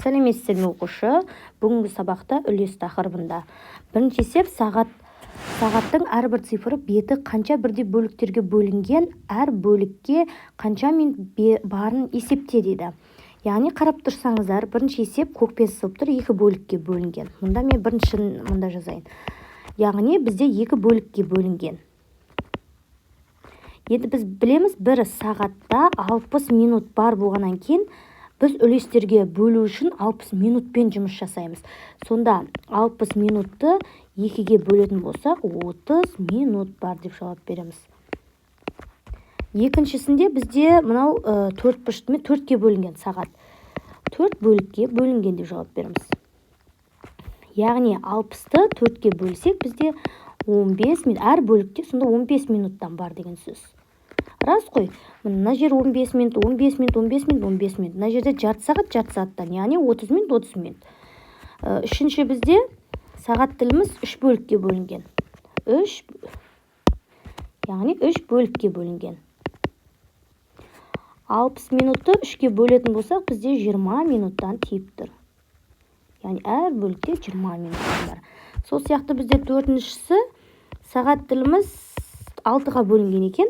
Сәлеметсіздер ме, оқушы! Бүгінгі сабақта үлес тақырыбында. Бірінші есеп: сағаттың әрбір цифры беті қанша бірдей бөліктерге бөлінген, әр бөлікке қанша минут барын есепте дейді. Яғни, қарап тұрсаңыздар, бірінші есеп көкпен сызылып тұр, екі бөлікке бөлінген. Мұнда мен біріншін мұнда жазайын. Яғни, бізде екі бөлікке бөлінген. Енді біз білеміз, бір сағатта 60 минут бар болғаннан кейін, біз үлестерге бөлу үшін 60 минутпен жұмыс жасаймыз. Сонда 60 минутты екіге бөлетін болсақ, 30 минут бар деп жауап береміз. Екіншісінде бізде мынау төрт бұрыштымен төртке бөлінген, сағат төрт бөлікке бөлінген деп жауап береміз. Яғни, 60-ты төртке бөлсек, бізде 15 минут әр бөлікте. Сонда 15 минуттан бар деген сөз, рас қой? Мына жер 15 минут, 15 минут, 15 минут, 15 минут. Мына жерде жарты сағат, жарты сағаттан, яғни 30 минут, 30 минут. Үшінші, бізде сағат тіліміз үш бөлікке бөлінген, үш, яғни үш бөлікке бөлінген. 60 минутты үшке бөлетін болсақ, бізде 20 минуттан тиіп тұр, яғни әр бөлікте 20 минуттан бар. Сол сияқты бізде төртіншісі, сағат тіліміз алтыға бөлінген екен.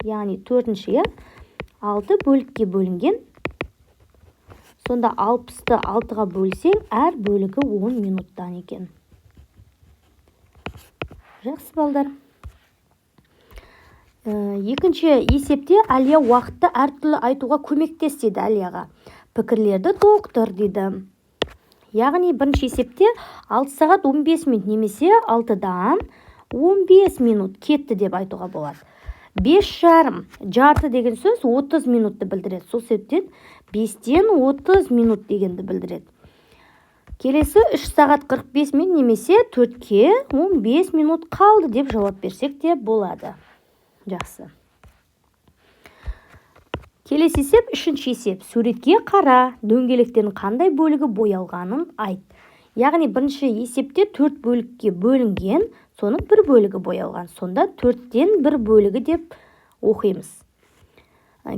Яғни төртінші, иә, алты бөлікке бөлінген. Сонда 60-ты алтыға бөлсең, әр бөлігі 10 минуттан екен. Жақсы, балдар. Екінші есепте Әлия уақытты әртүрлі айтуға көмектес дейді. Әлияға пікірлерді толықтыр дейді. Яғни, бірінші есепте 6 сағат 15 минут немесе 6-дан 15 минут кетті деп айтуға болады. 5:30, жарты деген сөз 30 минутты білдіреді. Сол себептен 5-тен 30 минут дегенді білдіреді. Келесі 3 сағат 45 минут немесе 4-ке 15 минут қалды деп жауап берсек те болады. Жақсы, келесі есеп, үшінші есеп. Суретке қара, дөңгелектердің қандай бөлігі боялғанын айт. Яғни, бірінші есепте төрт бөлікке бөлінген, соның бір бөлігі боялған. Сонда төрттен бір бөлігі деп оқимыз.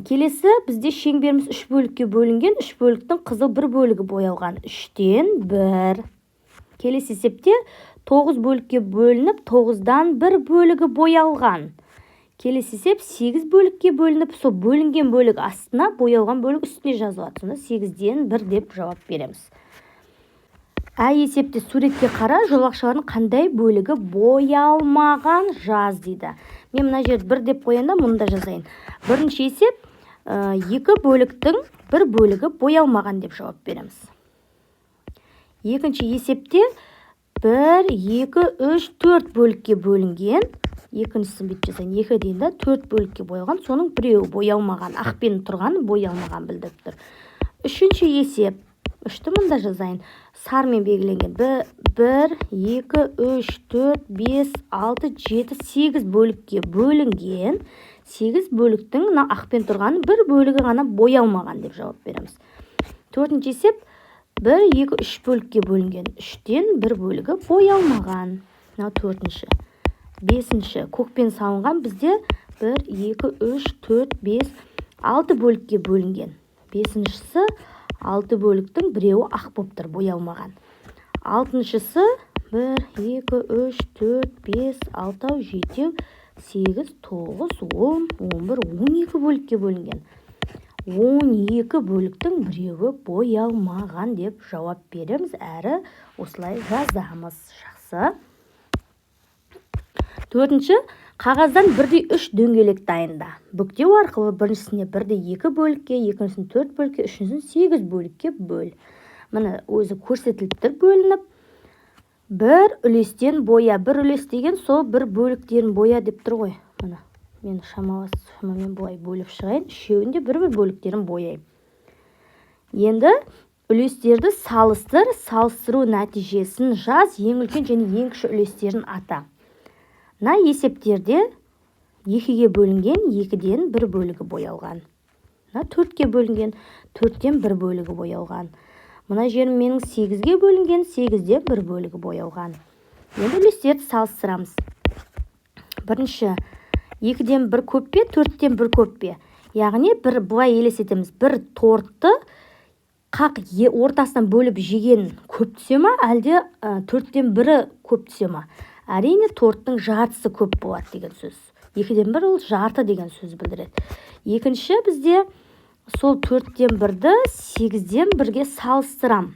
Келесі бізде шеңберіміз үш бөлікке бөлінген, үш бөліктің қызыл бір бөлігі боялған, үштен бір. Келесі есепте тоғыз бөлікке бөлініп, тоғыздан бір бөлігі боялған. Келесі есеп сегіз бөлікке бөлініп, сол бөлінген бөлік астына, боялған бөлік үстіне жазылады. Сонда сегізден бір деп жауап береміз. Ә есепте суретке қара, жолақшалардың қандай бөлігі боялмаған, жаз дейді. Мен мына жерді бір деп қояйын да, мұны да жазайын. Бірінші есеп, екі бөліктің бір бөлігі боялмаған деп жауап береміз. Екінші есепте бір, екі, үш, төрт бөлікке бөлінген. Екіншісін бүйтіп жазайын, екі дейін да, төрт бөлікке боялған, соның біреуі боялмаған, ақпен тұрған боялмаған білдіріп тұр. Үшінші есеп, үшті мында жазайын, сарымен белгіленген. Бір, екі, үш, төрт, бес, алты, жеті, сегіз бөлікке бөлінген. Сегіз бөліктің мына ақпен тұрған бір бөлігі ғана боялмаған деп жауап береміз. Төртінші есеп, бір, екі, үш бөлікке бөлінген, үштен бір бөлігі боялмаған. Мынау төртінші. Бесінші, көкпен салынған, бізде бір, екі, үш, төрт, бес, алты бөлікке бөлінген. Бесіншісі, алты бөліктің біреуі ақ болып тұр, боялмаған. Алтыншысы, бір, екі, үш, төрт, бес, алтау, жетеу, сегіз, тоғыз, 10, 11, 12 бөлікке бөлінген. 12 бөліктің біреуі боялмаған деп жауап береміз әрі осылай жазамыз. Жақсы. Төртінші, қағаздан бірдей үш дөңгелек дайында. Бүктеу арқылы біріншісіне бірдей екі бөлікке, екіншісін төрт бөлікке, үшіншісін сегіз бөлікке бөл. Міне, өзі көрсетіліп тұр бөлініп. Бір үлестен боя. Бір үлес деген сол бір бөліктерін боя деп тұр ғой. Міне, мен шамалас шамамен былай бөліп шығайын, үшеуін де бір бір бөліктерін бояймын. Енді үлестерді салыстыр, салыстыру нәтижесін жаз, ең үлкен және ең кіші үлестерін ата. Мына есептерде екіге бөлінген, екіден бір бөлігі боялған. Мына төртке бөлінген, төрттен бір бөлігі боялған. Мына жерім менің сегізге бөлінген, сегізден бір бөлігі боялған. Енді үлестерді салыстырамыз. Бірінші, екіден бір көп пе, төрттен бір көп пе? Яғни, бір былай елестетеміз: бір тортты Қақ ортасынан бөліп жеген көп түсе ма, әлде 1/4 көп түсе ма? Әрине, торттың жартысы көп болады деген сөз. 1/2 ол жарты деген сөз білдіреді. Екінші, бізде сол 1/4-ді 1/8-ге салыстырам.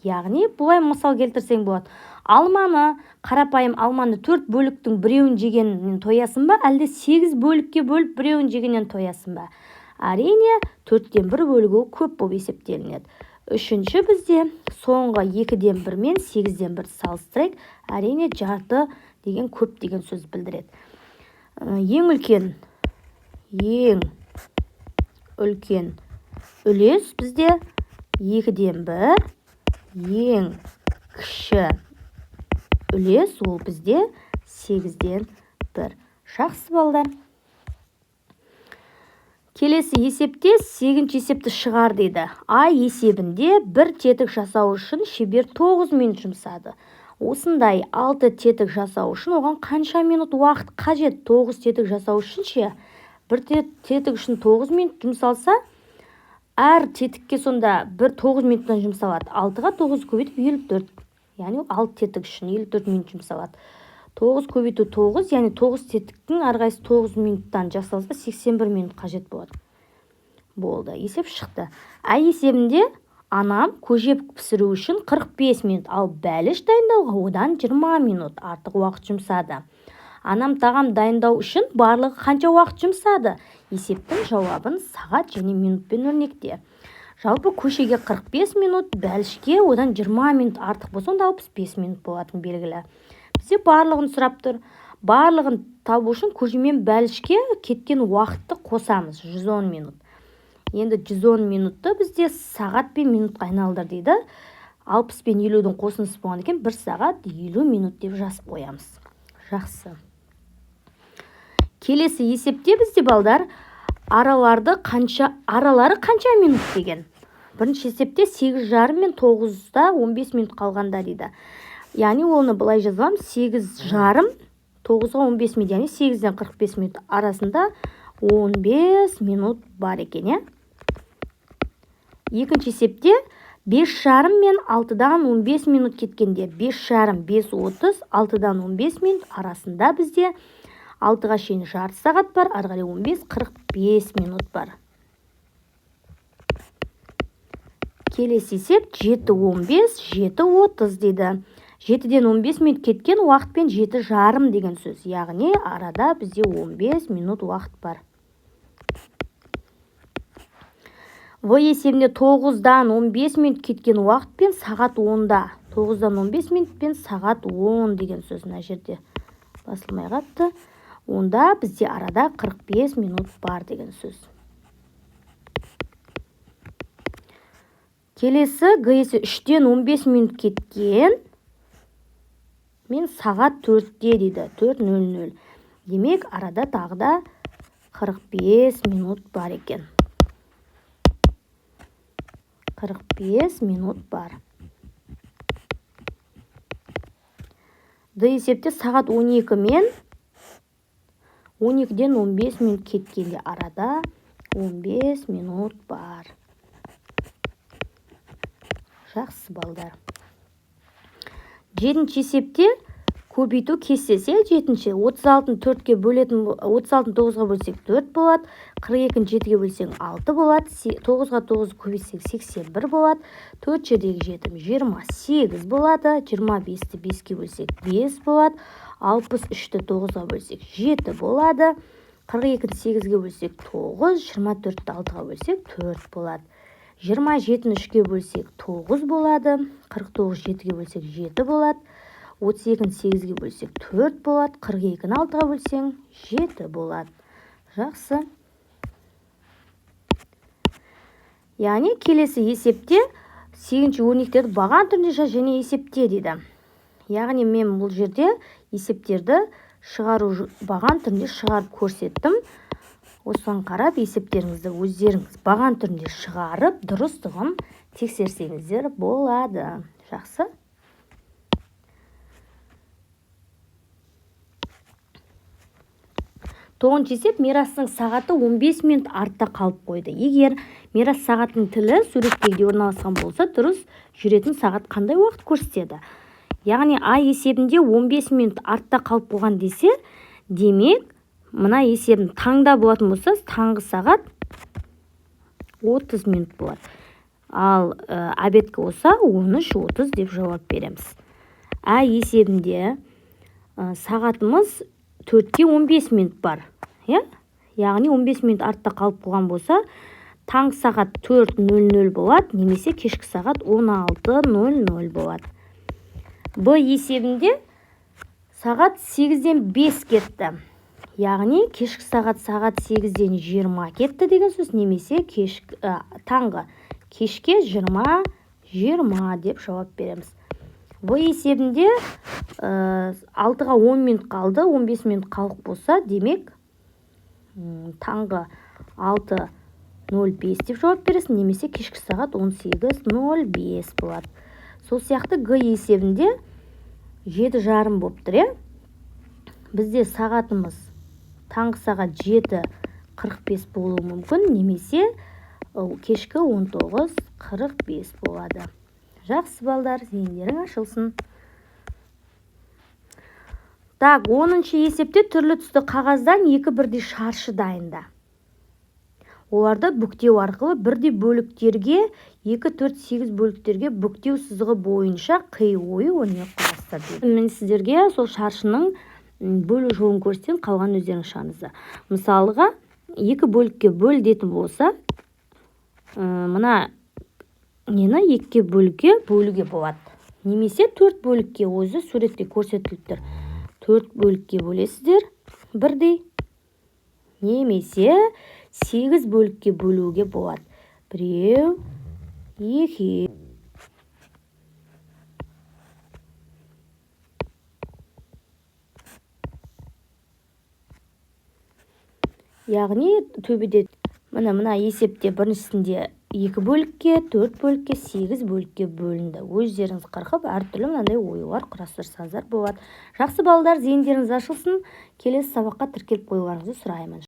Яғни, бұлай мысал келтірсең болады. Алманы, қарапайым алманы 4 бөліктің біреуін жегеннен тоясың ба, әлде 8 бөлікке бөліп біреуін жегеннен тоясың ба? Әрине, 1/4 бөлігі көп болып есептелінеді. Үшінші, бізде соңғы 1/2 мен 1/8 салыстырайық. Әрине, жарты деген көп деген сөз білдіреді. Ең үлкен үлес бізде 1/2, ең кіші үлес ол бізде 1/8. Жақсы, балдар. Келесі есепте 8-ші есепті шығар дейді. Ай есебінде бір тетік жасау үшін шебер 9 минут жұмсады. Осындай 6 тетік жасау үшін оған қанша минут уақыт қажет? 9 тетік жасау үшін ше? Бір тетік үшін 9 минут жұмсалса, әр тетікке сонда бір 9 минуттан жұмсалады. 6-ға 9 көбейтіп 54. Яғни 6 тетік үшін 54 минут жұмсалады. 9 көбейту 9, яғни 9 тетіктің әрқайсысы 9 минуттан жасалса, 81 минут қажет болады. Болды, есеп шықты. Ай есебінде анам көже пісіру үшін 45 минут, ал бәліш дайындауға одан 20 минут артық уақыт жұмсады. Анам тағам дайындау үшін барлығы қанша уақыт жұмсады? Есептің жауабын сағат және минутпен өрнекте. Жалпы көшеге 45 минут, бәлішке одан 20 минут артық болса, онда 65 минут болатын белгілі. Бізде барлығын сұрап тұр. Барлығын табу үшін көже мен бәлішке кеткен уақытты қосамыз, 110 минут. Енді 110 минутты бізде сағат пен минутқа айналдыр дейді. 60 пен 50-дің қосындысы болған екен, 1 сағат 50 минут деп жазып қоямыз. Жақсы. Келесі есепте бізде, балдар, аралары қанша минут деген. Бірінші есепте 8:30 мен 9-да 15 минут қалғанда дейді. Яғни оны былай жазамын, 8:30 9-ға 15 минут, яғни 8-ден 45 минут арасында 15 минут бар екен, иә? Екінші есепте 5:30 мен 6-дан 15 минут кеткенде, 5:30, 5:30, 6-дан 15 минут арасында бізде 6-ға шейін жарты сағат бар, ары қарай 15, 45 минут бар. Келесі есеп 7:15, 7:30 дейді. 7-ден 15 минут кеткен уақытпен 7:30 деген сөз. Яғни арада бізде 15 минут уақыт бар. В есебінде 9-дан 15 минут кеткен уақытпен сағат 10-да. 9-дан 15 минутпен сағат 10 деген сөз мына жерде басылмай қапты. Онда бізде арада 45 минут бар деген сөз. Келесі Г есі 3-тен 15 минут кеткен мен сағат 4-те дейді. 4:00. Демек, арада тағы да 45 минут бар екен. 45 минут бар. Д есепте сағат 12 мен 12-ден 15 минут кеткенде арада 15 минут бар. Жақсы, балдар. Жетінші есепте көбейту кестесі, жетінші. 36-ны 4-ке бөлетін, 36-ны 9-ға бөлсек 4 болады, 42-ні 7-ге бөлсең 6 болады, 9-ға 9 көбейтсең 81 болады, 4 жердегі жетім 28 болады, 25-ті 5-ке бөлсек 5 болады, 63-ті 9-ға бөлсек 7 болады, 42-ні 8-ге бөлсек 9, 24-ті 6-ға бөлсек 4 болады. 27-ні 3-ке бөлсек 9 болады, 49 7-ге бөлсек 7 болады, 32-ні 8-ге бөлсек 4 болады, 42-ні 6-ға бөлсең 7 болады. Жақсы. Яғни келесі есепте 8-ші өрнектерді баған түрінде жаз және есепте дейді. Яғни мен бұл жерде есептерді баған түрінде шығарып көрсеттім. Осыған қарап есептеріңізді өздеріңіз баған түрінде шығарып, дұрыстығын тексерсеңіздер болады. Жақсы. Тоғызыншы есеп: Мирастың сағаты 15 минут артта қалып қойды. Егер Мирас сағатының тілі суреттегідей орналасқан болса, дұрыс жүретін сағат қандай уақыт көрсетеді? Яғни А есебінде 15 минут артта қалып қойған десе, демек мына есебін таңда болатын болса, таңғы сағат 30 минут болады. Ал обедкі болса, 13:30 деп жауап береміз. Ә есебінде сағатымыз 3:45 минут бар, иә? Яғни 15 минут артта қалып қойған болса, таңғы сағат 4:00 болады немесе кешкі сағат 16:00 болады. Б есебінде сағат 8:05 кетті. Яғни кешкі сағат 8:20 кетті деген сөз, немесе кешкі, таңғы кешке 20:20 деп жауап береміз. В есебінде 6:10 минут қалды, 15 минут қалып болса, демек таңғы 6:05 деп жауап бересің, немесе кешкі сағат 18:05 болады. Сол сияқты Г есебінде 7:30 болып тұр, иә? Бізде сағатымыз таңғы сағат 7:45 болуы мүмкін, немесе кешкі 19:45 болады. Жақсы, балдар, зейіндерің ашылсын. Так, 10-шы есепте түрлі түсті қағаздан екі бірдей шаршы дайында. Оларды бүктеу арқылы бірдей бөліктерге 2, 4, 8 бөліктерге бүктеу сызығы бойынша қи ою өрнек құрастыр дейді. Мен сіздерге сол шаршының бөлу жолын көрсетемін, қалған өздеріңіз шығарыңыздар. Мысалға, екі бөлікке бөл дейтін болса, мына нені екіге бөлуге болады. Немесе төрт бөлікке, өзі суретте көрсетіліп тұр. 4 бөлікке бөлесіздер бірдей. Немесе 8 бөлікке бөлуге болады. 1, 2. Яғни төбеде мына есепте біріншісінде 2 бөлікке, 4 бөлікке, 8 бөлікке бөлінді. Өздеріңіз қырқып, әртүрлі мынандай оюлар құрастырсаңыздар болады. Жақсы, балалар, зейіндеріңіз ашылсын. Келесі сабаққа тіркеліп қоюларыңызды сұраймын.